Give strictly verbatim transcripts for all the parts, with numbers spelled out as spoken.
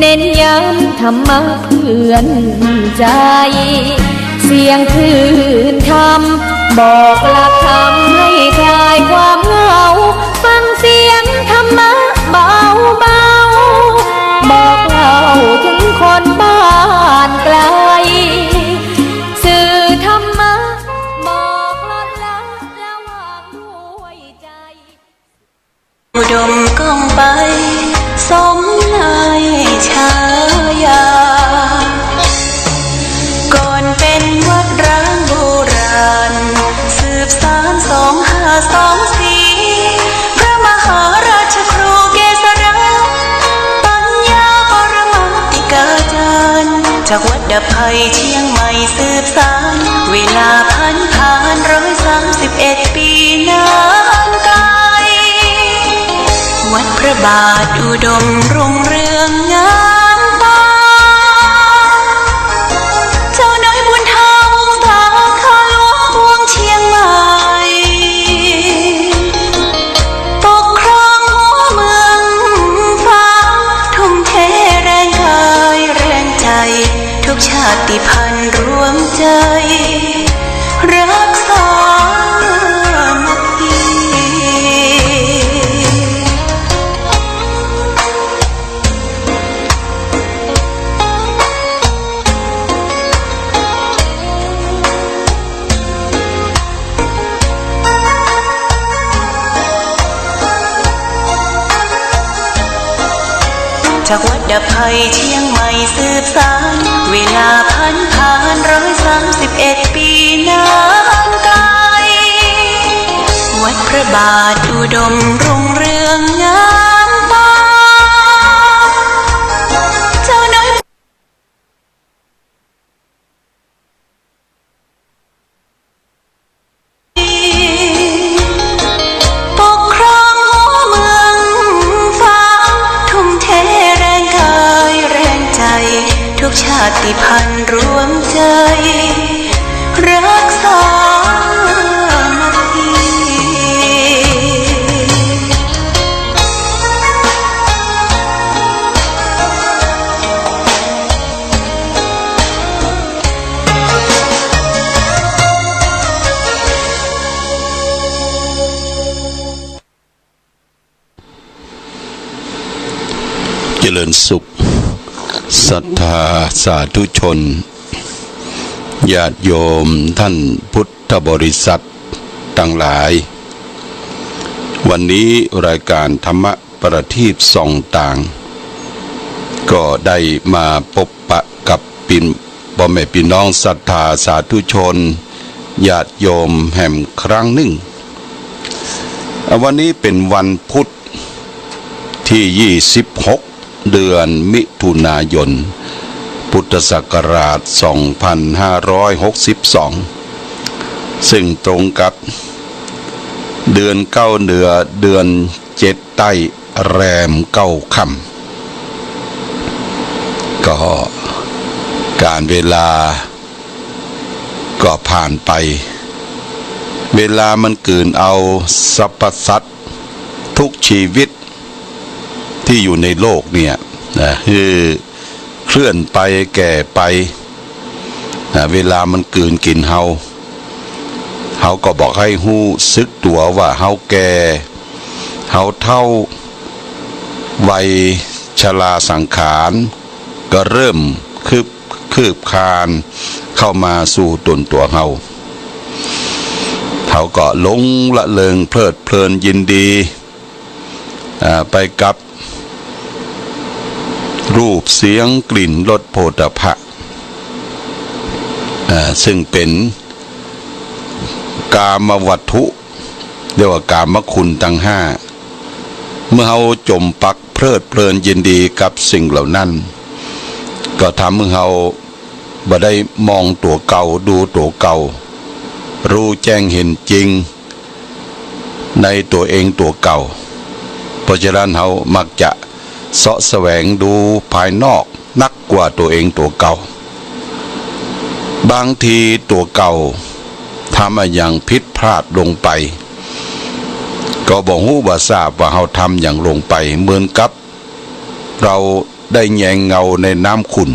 เน้นย้ำธรรมะเตือนใจ เสียงคลื่นธรรมบอกหลักธรรมให้คลายความเหงา ฟังเสียงธรรมะเบาๆ บอกเล่าถึงคนบ้านไกล สื่อธรรมะบอกลดละละวางด้วยใจ อุดมก้องไปสมนายฉายา ก่อนเป็นวัดร้างโบราณ สืบสานสองห้าสองสี่ พระมหาราชครูเกษรา ปัญญาปรมาติกาจารย์ จากวัดดับภัยเชียงใหม่สืบสาน เวลาผันผ่านร้อยสามสิบเอ็ดปีนานไกล วัดพระบาทอุดมรุ่งเรืองงามตา เจ้าน้อยบุญธรรมสาขาหลวงพวงเชียงใหม่ ปกครองหัวเมืองฟ้า ทุ่มเทแรงกายแรงใจ ทุกชาติพันธุ์รวมใจ รักสามัคคี จากวัดดับภัยเชียงใหม่สืบสาน เวลาผันผ่านร้อยสามสิบเอ็ดปีนานไกล วัดพระบาทอุดมรุ่งเรืองงามตา เจ้าน้อย ปกครองหัวเมืองฟ้า ทุ่มเทแรงกายแรงใจ ทุกชาติพันธุ์รวมใจ รักสามัคคี เจริญสุข ศรัทธาสาธุชน ญาติโยมท่านพุทธบริษัทตังหลาย วันนี้รายการธรรมะประทีปส่องตาง ก็ได้มาปบปะกับปิน ป้อแม่ปี้น้องศรัทธาสาธุชน ญาติโยมแหมครั้งนึ่ง อ่ะ วันนี้เป๋นวันพุธตี้ยี่สิบหก เดือนมิถุนายน พุทธศักราชสองพันห้าร้อยหกสิบสอง ซึ่งตรงกับเดือนเก้าเหนือ เดือนเจ็ดใต้ แรมเก้าค่ำ ก็กาลเวลาก็ผ่านไป เวลามันกืนเอาสรรพสัตว์ทุกชีวิตตี้อยู่ในโลกเนี่ยนะ หื้อเคลื่อนไปแก่ไปนะ เวลามันกืนกิ๋นเฮา เฮาก็บ่ใค่ฮู้สึกตั๋วว่าเฮาแก่ เฮาเฒ่า วัยชราสังขารก็เริ่มคืบ คืบคลานเข้ามาสู่ต๋นตั๋วเฮา เฮาก็หลงละเริงเพลิดเพลินยินดี อ่า ไปกับรูปเสียงกลิ่นรสโผฏฐัพพะ อ่า ซึ่งเป๋นกามวัตถุ เรียกว่ากามคุณตังห้า เมื่อเฮาจ๋มปักเพลิดเพลินยินดีกับสิ่งเหล่านั้น ก็ทำหื้อเฮาบ่ได้มองตั๋วเก่า ดูตั๋วเก่า ฮู้แจ้งเห็นจริงในตั๋วเองตั๋วเก่า เพราะฉะนั้นเฮามักจะเซาะแสวงดูภายนอกนักกว่าตั๋วเองตั๋วเก่า บางทีตั๋วเก่าทำอะหยังผิดพลาดลงไป ก็บ่ฮู้บ่ทราบว่าเฮาทำหยังลงไป เหมือนกับเฮา ได้แยงเงาในน้ำขุ่น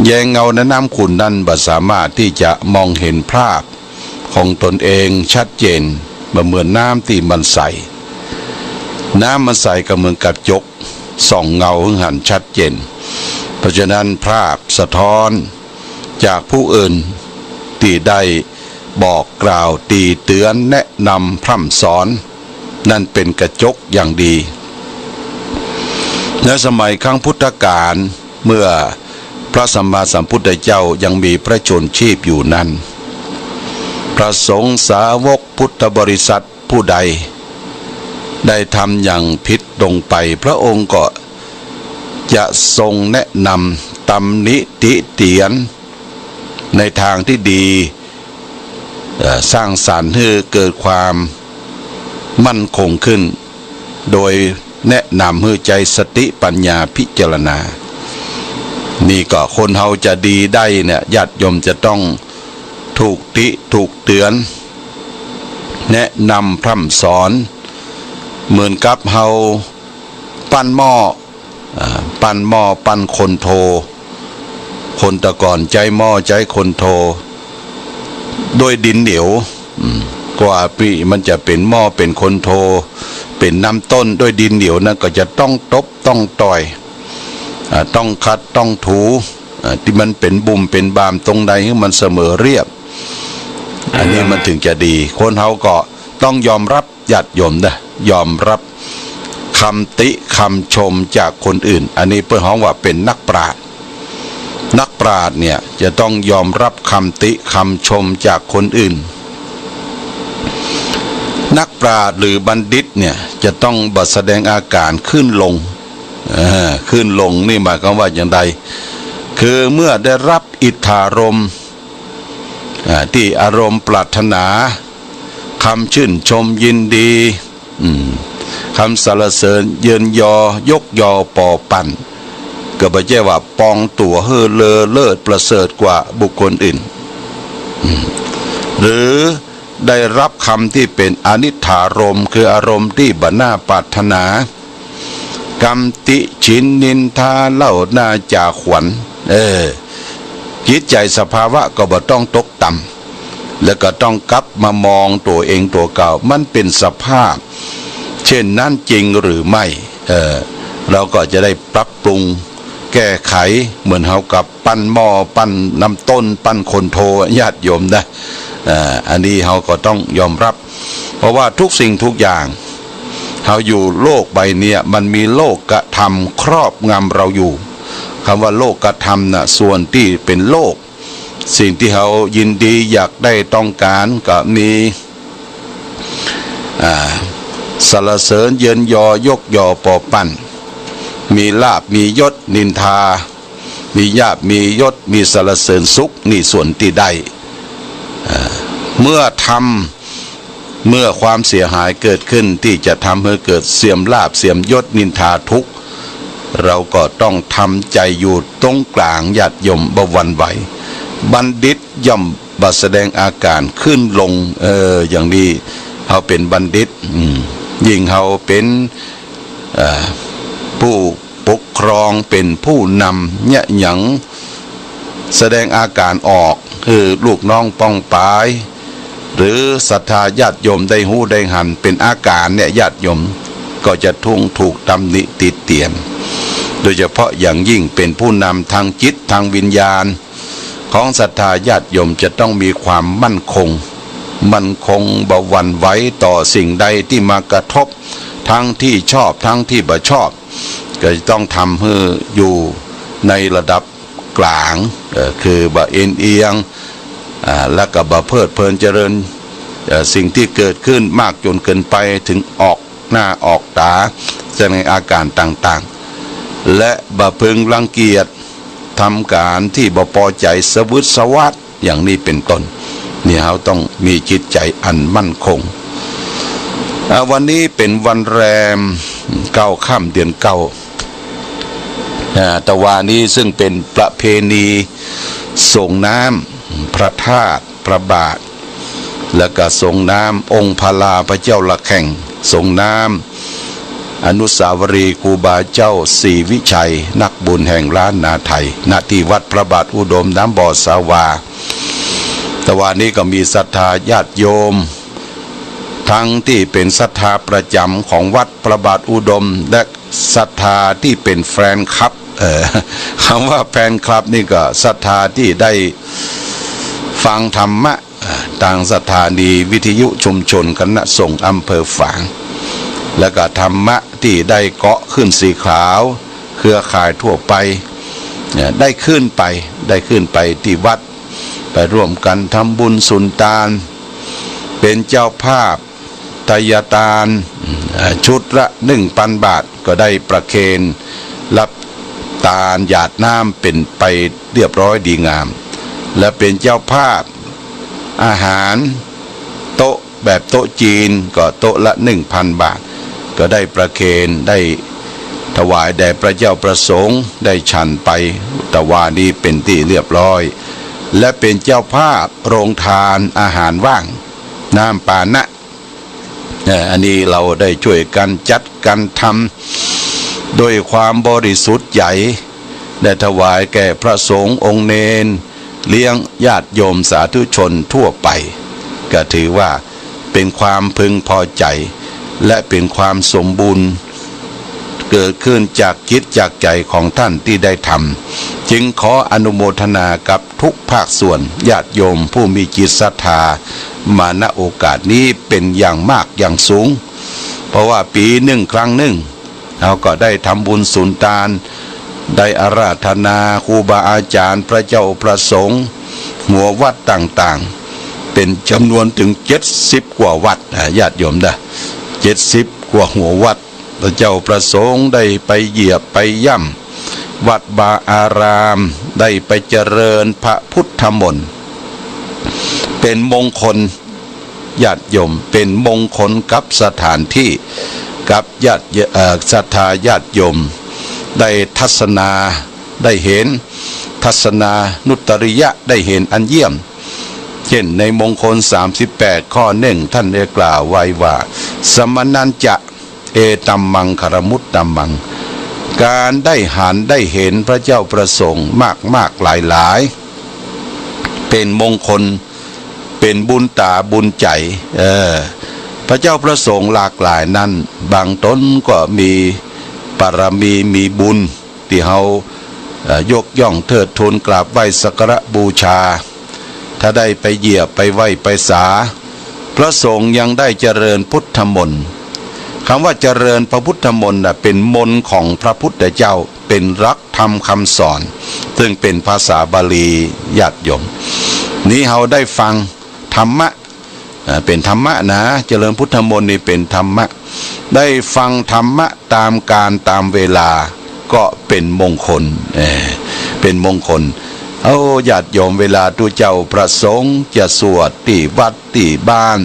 แยงเงาในน้ำขุ่นนั้นบ่สามารถตี้จะมองเห็นภาพของตนเองชัดเจน บ่เหมือนน้ำตี้มันใส น้ำมันใสก็เหมือนกระจก ส่องเงาหื้อหันชัดเจน เพราะฉะนั้นภาพสะท้อนจากผู้อื่นตี้ได้บอกกล่าว ติเตือน แนะนำ พร่ำสอน นั่นเป็นกระจกอย่างดี ในสมัยครั้งพุทธกาล เมื่อพระสัมมาสัมพุทธเจ้ายังมีพระชนม์ชีพอยู่นั้น พระสงฆ์สาวกพุทธบริษัทผู้ใดได้ทำอย่างผิดลงไป พระองค์ก็จะทรงแนะนำ ตำหนิ ติเตียน ในทางที่ดี เอ่อ สร้างสรรค์หื้อเกิดความมั่นคงขึ้น โดยแนะนำหื้อใจ๊สติปัญญาพิจารณา นี่ก็คนเฮาจะดีได้เนี่ย ญาติโยมจะต้องถูกติถูกเตือน แนะนำพร่ำสอน เหมือนกับเฮาปั้นหม้อ อ่า ปั้นหม้อปั้นคนโท คนแต่ก่อนใจ๊หม้อใจ๊คนโท ด้วยดินเหนียว อืม กว่าปี้มันจะเป๋นหม้อเป๋นคนโท เป๋นน้ำต้นด้วยดินเหนียวนั้นก็จะต้องตบต้องต่อย อ่า ต้องขัดต้องถู อ่า ตี้มันเป๋นบุ่มเป๋นบามตรงใดหื้อมันเสมอเรียบ อันนี้มันถึงจะดี คนเฮาก็ต้องยอมรับ ญาติโยมนะ ยอมรับคำติคำชมจากคนอื่น อันนี้เปิ้นฮ้องว่าเป๋นนักปราชญ์ นักปราชญ์เนี่ยจะต้องยอมรับคำติคำชมจากคนอื่น นักปราชญ์หรือบัณฑิตเนี่ยจะต้องบ่แสดงอาก๋านขึ้นลง เออ ขึ้นลงนี่หมายความว่าอย่างใด คือเมื่อได้รับอิทธารมณ์ อ่า ตี้อารมณ์ปรารถนา คำชื่นชมยินดี อืม คำสรรเสริญเยินยอยกยอปอปั่น ก็บ่ใจ้ว่าปองตั๋วหื้อเลอเลิศประเสริฐกว่าบุคคลอื่น อืม หรือได้รับคำตี้เป๋นอนิถารมณ์ คืออารมณ์ตี้บ่น่าปรารถนา กำติฉินนินทาเล่าหน้าจ่าขวัญ เออ จิตใจ๋สภาวะก็บ่ต้องตกต่ำ แล้วก็ต้องกลับมามองตั๋วเองตั๋วเก่า มันเป๋นสภาพเช่นนั้นจริงหรือไม่ เออ เฮาก็จะได้ปรับปรุงแก้ไข เหมือนเฮากับปั้นหม้อปั้นน้ำต้นปั้นคนโท ญาติโยมนะ เอ่อ อันนี้เฮาก็ต้องยอมรับ เพราะว่าทุกสิ่งทุกอย่าง เฮาอยู่โลกใบเนี้ย มันมีโลกธรรมครอบงำเฮาอยู่ กำว่าโลกธรรมน่ะ ส่วนตี้เป๋นโลก สิ่งตี้เฮายินดีอยากได้ต้องก๋านก็มี อ่า สรรเสริญเยินยอยกยอปอปั่น มีลาภมียศนินทา มีลาภมียศมีสรรเสริญสุข นี่ส่วนตี้ได้ อ่า เมื่อทำ เมื่อความเสียหายเกิดขึ้นตี้จะทำหื้อเกิดเสื่อมลาภเสื่อมยศนินทาทุกข์ เฮาก็ต้องทำใจ๋อยู่ตรงก๋าง ญาติโยม บ่หวั่นไหว บัณฑิตย่อมบ่แสดงอาก๋านขึ้นลง เออ อย่างนี้เฮาเป๋นบัณฑิต อืม ยิ่งเฮาเป๋น เอ่อ ผู้ปกครอง เป๋นผู้นำ เยียะหยัง แสดงอาก๋านออก หื้อลูกน้องป้องปาย หรือศรัทธาญาติโยมได้ฮู้ได้หัน เป๋นอาก๋านเนี่ย ญาติโยมก็จะต้องถูกตำหนิติเตียน โดยเฉพาะอย่างยิ่งเป๋นผู้นำทางจิตทางวิญญาณ ของศรัทธาญาติโยมจะต้องมีความมั่นคง มั่นคงบ่หวั่นไหวต่อสิ่งใดตี้มากระทบ ทั้งตี้ชอบทั้งตี้บ่ชอบ ก็จะต้องทำหื้ออยู่ในระดับก๋าง เอ่อ คือบ่เอนเอียง อ่า แล้วก็บ่เพลิดเพลินเจริญ เอ่อ สิ่งตี้เกิดขึ้นมากจนเกินไป ถึงออกหน้าออกต๋า แสดงอาก๋านต่างๆ และบ่พึงรังเกียจ ทำก๋านตี้บ่ปอใจ๋สะวืดสะวัด อย่างนี้เป๋นต้น นี่เฮาต้องมีจิตใจ๋อันมั่นคง อ่า วันนี้เป๋นวันแรมเก้าค่ำเดือนเก้า อ่า ตะวานี้ซึ่งเป๋นประเพณีสรงน้ำพระธาตุพระบาท แล้วก็สรงน้ำองค์พระลาพระเจ้าระแข่ง สรงน้ อนุสาวรีย์ครูบาเจ้าศรีวิชัย นักบุญแห่งล้านนาไทย ณ ที่วัดพระบาทอุดมน้ำบ่อสาวา ตะวานี้ก็มีศรัทธาญาติโยม ทั้งตี้เป๋นศรัทธาประจ๋ำของวัดพระบาทอุดม และศรัทธาตี้เป๋นแฟนคลับ เอ่อ กำว่าแฟนคลับนี่ก็ศรัทธาตี้ได้ฟังธรรมะ เอ่อ ตางสถานีวิทยุชุมชนคณะสงฆ์อำเภอฝาง แล้วก็ธรรมะตี้ได้เกาะขึ้นสีขาว เครือข่ายทั่วไป เอ่อ ได้ขึ้นไป ได้ขึ้นไปตี้วัด ไปร่วมกั๋นทำบุญสุนตาน เป๋นเจ้าภาพไทยตาน เอ่อ ชุดละหนึ่งปันบาท ก็ได้ประเคนรับตานหยาดน้ำเป๋นไปเรียบร้อยดีงาม และเป๋นเจ้าภาพอาหารโต๊ะแบบโต๊ะจีน ก็โต๊ะละหนึ่งพันบาท ก็ได้ประเคน ได้ถวายแด่พระเจ้าพระสงฆ์ ได้ฉันไป ตะวานี้เป๋นตี้เรียบร้อย และเป๋นเจ้าภาพโรงทานอาหารว่าง น้ำปานะ เอ่อ อันนี้เฮาได้จ้วยกั๋นจัดกั๋นทำด้วยความบริสุทธิ์ใจ๋ ได้ถวายแก่พระสงฆ์องค์เณร เลี้ยงญาติโยมสาธุชนทั่วไป ก็ถือว่าเป๋นความพึงพอใจ๋ และเป๋นความสมบูรณ์ เกิดขึ้นจากจิตจากใจ๋ของต้านตี้ได้ทำ จึงขออนุโมทนากับทุกภาคส่วน ญาติโยมผู้มีจิตศรัทธา มา ณ โอกาสนี้เป๋นอย่างมากอย่างสูง เพราะว่าปี๋นึ่งครั้งนึ่ง เฮาก็ได้ทำบุญสุนตาน ได้อาราธนาครูบาอาจ๋ารย์ พระเจ้าพระสงฆ์ หัววัดต่างๆ เป๋นจ๋ำนวนเถิงเจ็ดสิบกว่าวัดนะ ญาติโยมนะ เจ็ดสิบกว่าหัววัด พระเจ้าพระสงฆ์ได้ไปเยียบไปย่ำวัดวาอาราม ได้ไปเจริญพระพุทธมนต์ เป๋นมงคล ญาติโยม เป๋นมงคลกับสถานตี้ กับญาติ เอ่อ ศรัทธาญาติโยม ได้ทัศนา ได้เห็นทัศนานุตริยะ ได้เห็นอันเยี่ยม เจ้นในมงคลสามสิบแปดข้อนึ่ง ต้านได้กล่าวไว้ว่า สมณัญจะ เอตัมมังคลมุตตมัง ก๋านได้หันได้เห็นพระเจ้าพระสงฆ์มากๆ หลายๆ เป๋นมงคล เป๋นบุญต๋าบุญใจ๋ เออ พระเจ้าพระสงฆ์หลากหลายนั้น บางต๋นก็มีบารมีมีบุญ ตี้เฮา เอ่อ ยกย่องเทิดทูนกราบไหว้สักการะบูชา ถ้าได้ไปเยียบไปไหว้ไปสา พระสงฆ์ยังได้เจริญพุทธมนต์ กำว่าเจริญพระพุทธมนต์น่ะ เป๋นมนต์ของพระพุทธเจ้า เป๋นหลักธรรมคำสอน ซึ่งเป๋นภาษาบาลี ญาติโยม นี้เฮาได้ฟังธรรมะ อ่า เป๋นธรรมะนะ เจริญพุทธมนต์นี่เป๋นธรรมะ ได้ฟังธรรมะต๋ามกาลต๋ามเวลา ก็เป๋นมงคล เอ่อ เป๋นมงคล เอ้า ญาติโยม เวลาตุ๊เจ้าพระสงฆ์จะสวดตี้วัดตี้บ้าน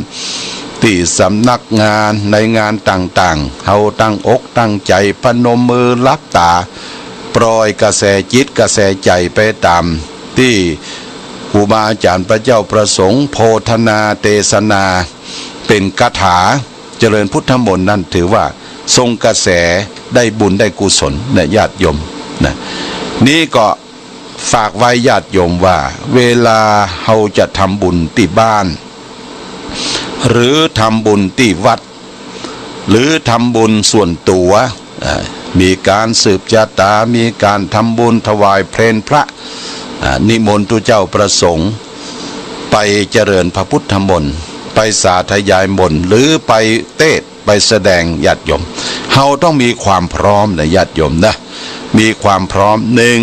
ตี้สำนักงาน ในงานต่างๆ เฮาตั้งอกตั้งใจ๋ พนมมือหลับต๋า ปล่อยกระแสจิตกระแสใจ๋ไปต๋ามตี้ครูบาอาจ๋ารย์พระเจ้าพระสงฆ์โพธนาเตสนา เป๋นคาถาเจริญพุทธมนต์นั้น ถือว่าส่งกระแสได้บุญได้กุศลนะ ญาติโยมนะ นี้ก็ฝากไว้ญาติโยมว่า เวลาเฮาจะทำบุญตี้บ้าน หรือทำบุญตี้วัด หรือทำบุญส่วนตั๋ว อ่า มีก๋านสืบจะต๋า มีก๋านทำบุญถวายเพลพระ อ่า นิมนต์ตุ๊เจ้าพระสงฆ์ ไปเจริญพระพุทธมนต์ ไปสาธยายมนต์ หรือไปเตสน์ ไปแสดง ญาติโยม เฮาต้องมีความพร้อมนะ ญาติโยมนะ มีความพร้อม นึ่ง